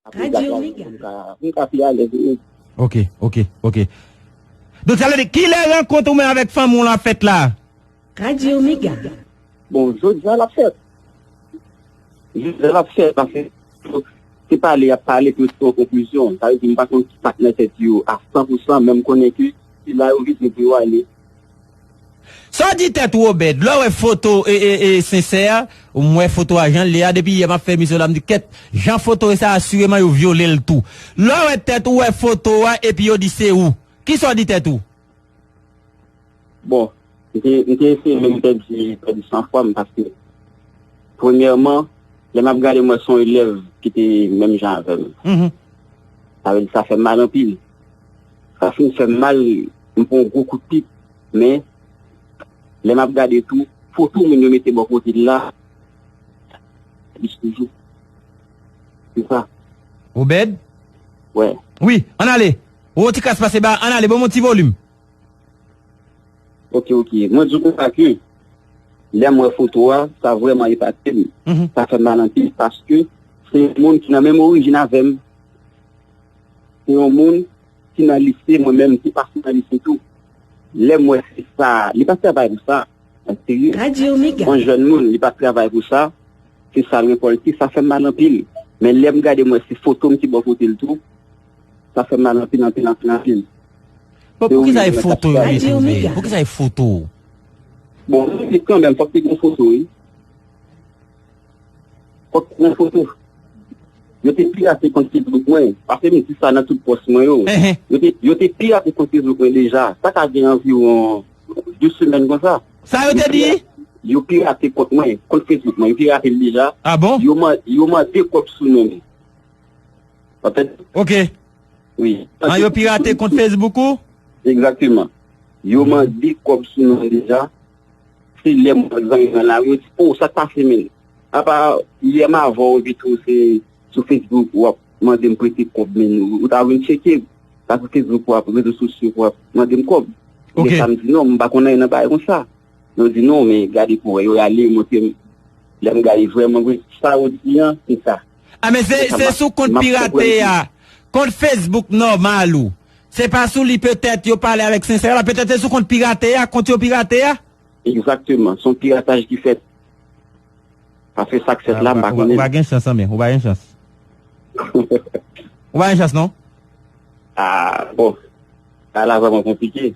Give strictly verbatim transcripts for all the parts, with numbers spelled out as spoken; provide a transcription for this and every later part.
Apre gaz la, pou m ka, pou m ka pi alèz, wi. Ok, ok, ok. Donk, sa vle di, kilè rankont ou menm avèk fanmi w lan fèt la? Radio Mega. Bon, jodi a l ap fèt. Jodi a l ap fèt, paske se pale y ap pale pou yo te yon konklizyon. Sa vle di, m pa konn ki patnè tèt yo a san pou san, men m konnen ke se la yo vize pou yo ale. Sa w di tèt ou, Obed? Lè w wè foto e, e, e, Sensè, m wè foto a jan l ye a, depi yè m ap fè emisyon la, m di, kèt, jan foto e sa, asireman yo vyole l tou. Lè w wè tèt ou, wè foto a, epi yo di se ou. Kisa w di tèt ou? Bon, m te, m te eseye menm pèdi, pèdi san fwa m paske, premyèman, lè m ap gade, m wè se yon elèv ki te menm jan avè m. Mhm. Sa vle di, sa fè m mal anpil. Sa fin fè m mal, m pran yon gwo kout pik. Men, lè m ap gade tou, foto moun yo mete bò kote l la, plis toujou. Se sa. Obed? Wè. Wi, ann ale. Ou yon ti kras pase ba, ann ale, ban m yon ti volim. Ok, ok. Mwen di w konsa ke, lè m wè foto a, sa vrèman epate m. Mhm. Sa fè m mal anpil, paske se yon moun ki nan menm orijin avè m. Se yon moun ki nan lise, mwen menm, m te pase nan lise tou. Lè m wè se sa, li pa travay pou sa. Nan serye. Radio Mega. Yon jèn moun, li pa travay pou sa. Se sa l rekòlte, sa fè m mal anpil. Men lè m gade, m wè se foto m ki bò kote l tou. Sa fè m mal anpil, anpil, anpil, anpil. Bon, poukisa e foto yo ye touve? Poukisa e foto? Bon, men kanmenm, fòk te gen foto, wi. Fòk te gen foto. Yo te pirate kont Facebook mwen. Paske m di sa nan tout pòs mwen yo. Enhen. Yo te, yo te pirate kont Facebook mwen deja. Sa ka gen anviwon de semèn konsa. Sa yo te di? Yo pirate kont mwen, kont Facebook mwen. Yo pirate l deja. Ah bon? Yo man-, yo mande kòb sou non m. Anfèt, ok. Wi. An, yo pirate kont Facebook ou? Egzakteman. Yo mande kòb sou non deja. Se lè m wè zanmi mwen la, yo di, "O, sa k pase, menn? Apa yè m avè w, epi tou se sou Facebook w ap mande m prete kòb, menn. Ou ta vin tcheke, pa sou Facebook w ap, rezo sosyo w ap mande m kòb." Ok. Lè sa m di, "Non, m pa konn anyen nan bagay konsa." Yo di, "Non, men gade pou wè." Yo rale, yo montre m. Lè m gade vrèman vre, sa yo di an, se sa. Ah, men se, se sou kont pirate a, kont Facebook nòmal ou. Se pa sou li petèt yo pale avèk Sensè la, petèt se sou kont pirate a, kont yo pirate a. Egzakteman, se yon pirataj ki fèt. Paske sa k fèt la, m pa konnen. Ou pa gen chans, anben, ou pa gen chans. Ou pa gen chans, non? Ah, bon. Sa la vrèman konplike.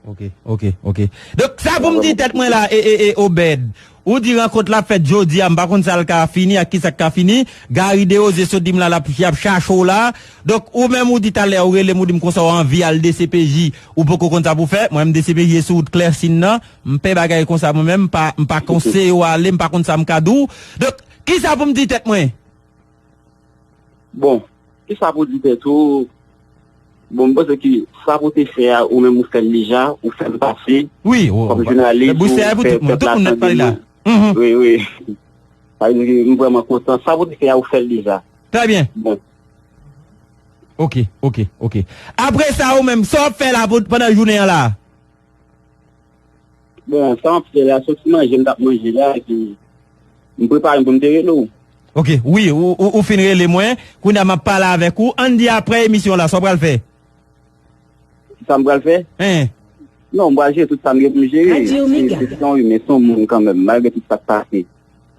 Ok, ok, ok. Donk, sa pou m di tèt mwen la, e, e, e, Obed. Ou di rankont la fèt jodi a, m pa konn sa l ka fini, ak kisa k ka fini. Gary Desrosiers sot di m la, l ap, y ap chache w la. Donk, ou menm ou di talè, ou rele m, ou di m konsa, ou anvi al D C P J, ou poko konn sa pou fè. Mwen menm D C P J sou wout Klèsin nan. M pè bagay konsa mwen menm, m pa, m pa konseye w ale, m pa konn sa m ka di w. Donk, kisa pou m di tèt mwen? Bon, kisa pou di tèt ou? Bon, m panse ke sa pou te fè a, ou menm ou fè l deja, ou fè l pase. Wi, kòm jounalis, ou fè pèp la tande nou. Wi, wi. Sa vle di ke m vrèman kontan. Sa pou te fè a, ou fè l deja. Trè byen. Bon. Ok, ok, ok. Apre sa, ou menm, sa w ap fè la pou, pandan jounen an la? Bon, sa m ap fè la, soti manje m t ap manje la, epi m prepare m pou m te rele w. Ok, wi, ou, ou, ou fin rele mwen, kounye a m ap pale avèk ou. Ann di apre emisyon la, sa w pral fè? Kisa m pral fè? Hein. Non, m pral jere tout sa m gen pou m jere. Se, se, se yon imen, se yon moun kanmenm, malgre tout sa k pase.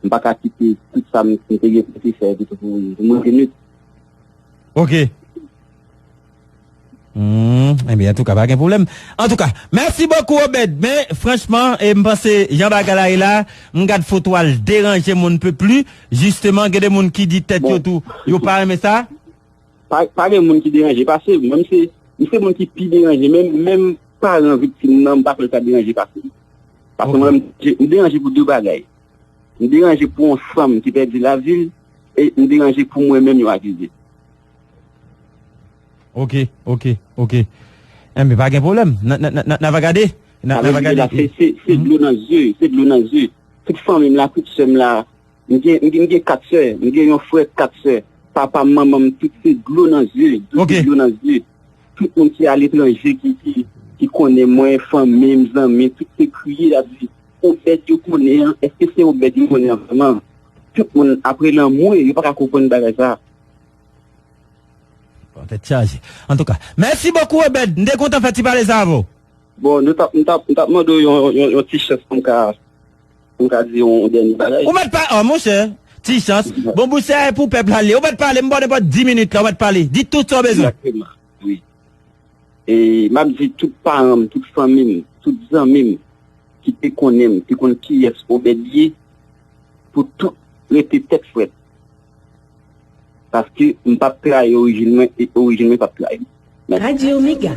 M pa ka kite tout sa m, m te gen pou m te fè epi tou pou, pou mwen te nwit. Ok. Hmm, ebyen, antouka, pa gen pwoblèm. Antouka, mèsi bokou, Obed. Men, franchman, e, m panse, jan bagay la ye la, m gad foto a, l deranje m on ne peut plus. Jisteman, gen de moun ki di tèt yo tou, yo pa renmen sa. Pa, pa gen moun ki deranje pase m. Mwen, m se, m se moun ki pi deranje. Menm, menm paran viktim nan, m pa kwè l ka deranje pase m. Paske mwen, m, m deranje pou de bagay. M deranje pou yon fanm ki pèdi lavi l, e m deranje pou mwen menm yo akize. Ok, ok, ok. Enben, pa gen pwoblèm. N a, n a, n a, n a, n a va gade. N a, n a va gade. Se, se, se dlo nan zye, se dlo nan zye. Tout fanmi m la, tout sè m la, m gen, m gen, m gen kat sè, m gen yon frè, kat sè. Papa m, manman m, tout se dlo nan zye, tout se dlo nan zye. Tout moun ki aletranje, ki, ki, ki konnen mwen, fanmi m, zanmi, tout se kriye, y ap di, Obed yo konnen an, èske se Obed yo konnen an vrèman? Tout moun ap rele an mwen, yo pa ka konprann bagay sa. Tèt chaje. Antouka, mèsi bokou, Obed. M te kontan fè ti pale sa avè w. Bon, nou t ap, m t ap, m t ap mande w yon, yon, yon ti chans pou m ka, pou m ka di yon dènye bagay. Ou mèt pa, oh, monchè, ti chans. Bon, bouch sa e pou pèp la li ye. Ou mèt pale, m ba w nenpòt dis minit la, ou mèt pale. Di tout sa w bezwen. Egzakteman, wi. E m ap di tout paran m, tout fanmi m, tout zanmi m ki te konnen m, ki konn kiyès Obed ye, pou tout rete tèt frèt. Paske m p ap trayi orijin mwen, e orijin mwen p ap trayi m. Mèsi. Radyo Mega.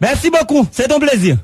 Mèsi bokou, se ton plezi.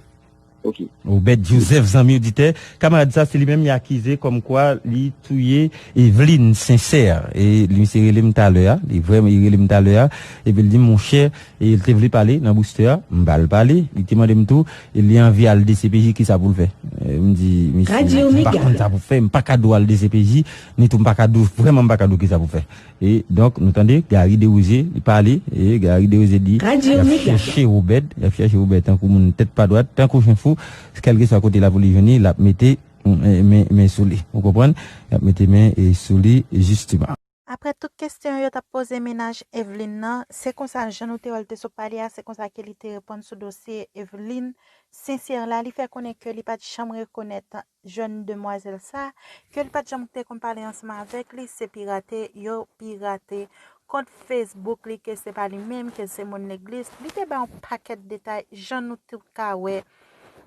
Ok. Obed Joseph, zanmi oditè, kamarad sa, se li menm li akize kòmkwa li touye Eveline Sincère. E li, misye rele m talè a, li vrèman, li rele m talè a, epi li di, monchè, e li te vle pale nan bouste a, m ba l pale, li te mande m tou, e li anvi al D C P J, kisa pou l fè? E m di, misye, m pa konn sa pou fè, m pa ka di w al D C P J, ni tou m pa ka di w, vrèman m pa ka di w kisa pou fè. E donk, nou tande, Gary Desrosiers, li pale, e Gary Desrosiers di, y ap chèche Obed, y ap chèche Obed tankou moun tèt pa dwat, tankou chen fou, kèlkeswa kote lapolis jwenn li, l ap mete, mm, men, men sou li. Ou konprann? Y ap mete men, e, sou li, jisteman. Apre tout kesyon yo t ap poze mennaj Eveline nan, se konsa, jan nou te wè l te sot pale a, se konsa ke li te reponn sou dosye Eveline Sincère la. Li fè konnen ke li pa t janm rekonèt jèn demwazèl sa, ke li pa t janm te konn pale ansanm avèk li, se pirate yo pirate kont Facebook li, ke se pa li menm, ke se moun legliz. Li te bay yon pakèt detay, jan nou tout ka wè.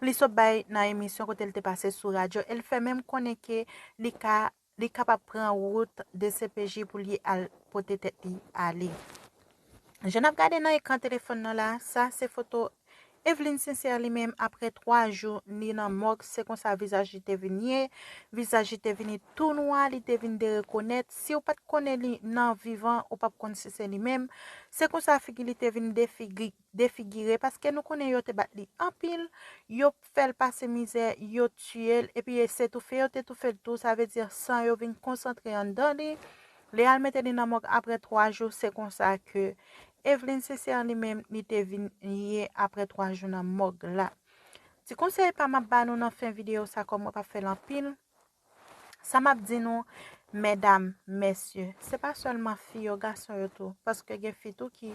Li sot bay nan emisyon kote l te pase sou radyo, e l fè menm konnen ke li ka, li kapab pran wout D C P J pou li al pote tèt li ale. Jan n ap gade nan ekran telefòn nan la, sa se foto Eveline Sincère li menm, apre twa jou, li nan mòg, se konsa vizaj li te vin ye, vizaj li te vini tou nwa, li te vin derekonèt. Si w pa t konnen li nan vivan, ou p ap konn si se li menm. Se konsa figi li te vin defigi-, defigire, paske nou konnen yo te bat li anpil, yo fè l pase mizè, yo tiye l, epi se toufe yo te toufe l tou, sa vle di san yo vin konsantre anndan li. Li al mete li nan mòg apre twa jou, se konsa ke Eveline Sincère li menm, li te vin ye apre twa jou nan mòg la. Ti konsèy pa m ap ba nou nan fen videyo sa, kòm mwen p ap fè l anpil, sa m ap di nou, medam, mesye, se pa sèlman fi yo, gason yo tou, paske gen fi tou ki,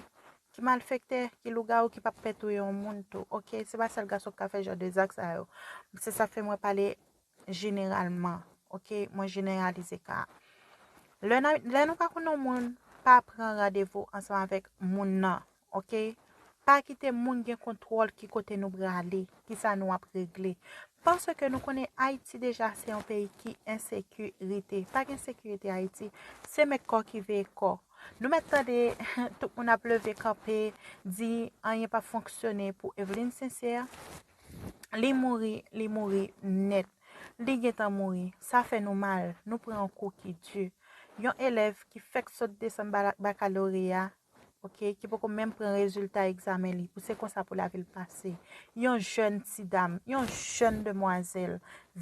ki malfektè, ki lougawou, ki p ap pè touye yon moun tou, oke? Se pa sèl gason ki ka fè jan de zak sa yo. Se sa k fè mwen pale jeneralman, oke? Mwen jeneralize ka a. Lè n a, lè nou pa konn yon moun, pa pran randevou ansanm avèk moun nan, oke? Pa kite moun gen kontwòl ki kote nou prale, kisa nou ap regle. Paske nou konnen Ayiti deja se yon peyi ki ensekirite. Pa gen sekirite Ayiti. Se met kò ki veye kò. Nou mèt tande tout moun ap leve kanpe, di anyen p ap fonksyone pou Eveline Sincère. Li mouri, li mouri nèt. Li gentan mouri. Sa fè nou mal. Nou pran yon kou ki di. Yon elèv ki fèk sot desann bala-, bakaloreya, oke, ki poko menm pran rezilta egzamen li, pou se konsa pou lavi l pase. Yon jèn ti dam, yon jèn demwazèl,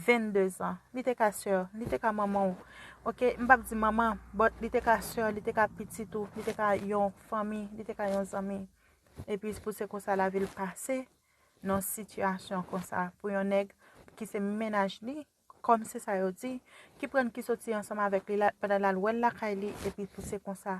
vennde zan, li te ka sè w, li te ka manman w, oke, m p ap di manman, but li te ka sè w, li te ka pitit ou, li te ka yon fanmi, li te ka yon zanmi. Epi pou se konsa lavi l pase nan sitiyasyon konsa pou yon nèg ki se mennaj li, kòm se sa yo di, ki pran, ki soti ansanm avèk li la, pandan l al wè l lakay li, epi pou se konsa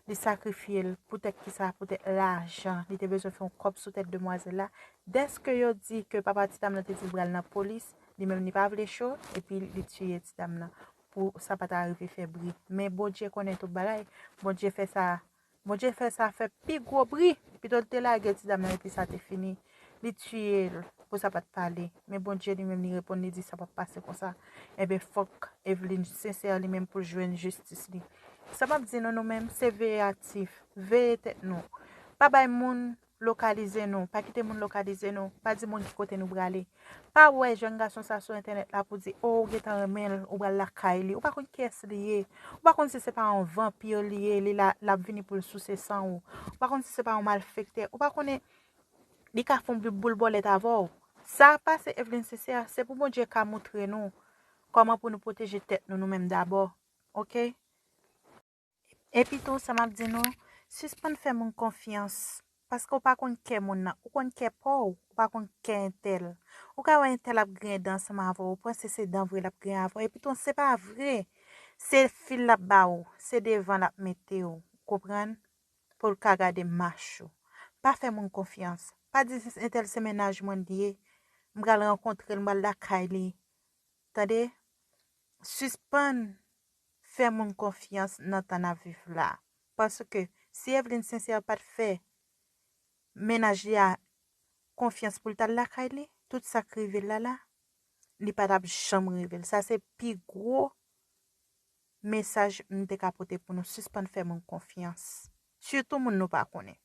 li sakrifye l. Poutèt kisa? Poutèt lajan. Li te bezwen fè yon kòb sou tèt demwazèl la. Dèske yo di ke papa ti dam nan te di l pral nan polis, li menm li pa vle cho, epi li tiye ti dam nan pou sa pa ta rive fè bri. Men Bondye konnen tout bagay. Bondye fè sa Bondye fè sa fè pi gwo bri. Pito l te lage ti dam nan epi sa te fini. Li tiye l pou sa pa t pale. Men Bondye li menm li reponn, li di sa p ap pase konsa. Enben fòk Eveline Sincère li menm pou l jwenn jistis li. Sa m ap di nou, nou menm, se veye atif, veye tèt nou. Pa bay moun lokalize nou, pa kite moun lokalize nou, pa di moun ki kote nou prale. Pa wè jèn gason sa sou entènèt la pou di, o, ou gentan renmen l, ou pral lakay li. Ou pa konn kiyès li ye. Ou pa konn si se pa yon vanpi li ye, li la, l ap vini pou l souse san ou. Ou pa konn si se pa yon malfektè. Ou pa konnen li ka fè yon boul bòlèt avè w. Sa pase Eveline Sincère, se pou Bondye ka montre nou kòman pou nou pwoteje tèt nou, nou menm dabò. Oke? Epi tou, sa m ap di nou, sispann fè moun konfyans, paske w pa konn kè moun nan, ou konn kè pa w, ou pa konn kè entèl. Ou ka wè entèl ap griyen dan ansanm avè w, ou panse se dan vre l ap griyen avè w, epi tou, se pa vre. Se fil l ap ba w, se devan l ap mete w, ou konprann? pou l ka gade mach ou. Pa fè moun konfyans. Pa di entèl se mennaj mwen li ye. M pral rankontre l, m pral lakay li. Tande? Sispann fè moun konfyans nan tan n ap viv la. Paske si Evelyn Sincère pa t fè mennaj li a konfyans pou l t al lakay li, tout sa k rive l la la, li pa t ap janm rive l. Sa se pi gwo mesaj m te ka pote pou nou. Sispann fè moun konfyans. Sitou moun nou pa konnen.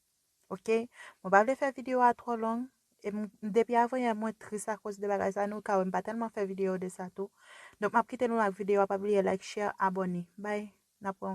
Oke? Mwen pa vle fè videyo a twò long. E m, depi avanyè, mwen tris akoz de bagay sa. Nou ka wè m pa tèlman fè videyo de sa tou. Donk, m ap kite nou ak videyo a. Pa bliye like, share, abòne. Bye. N ap wè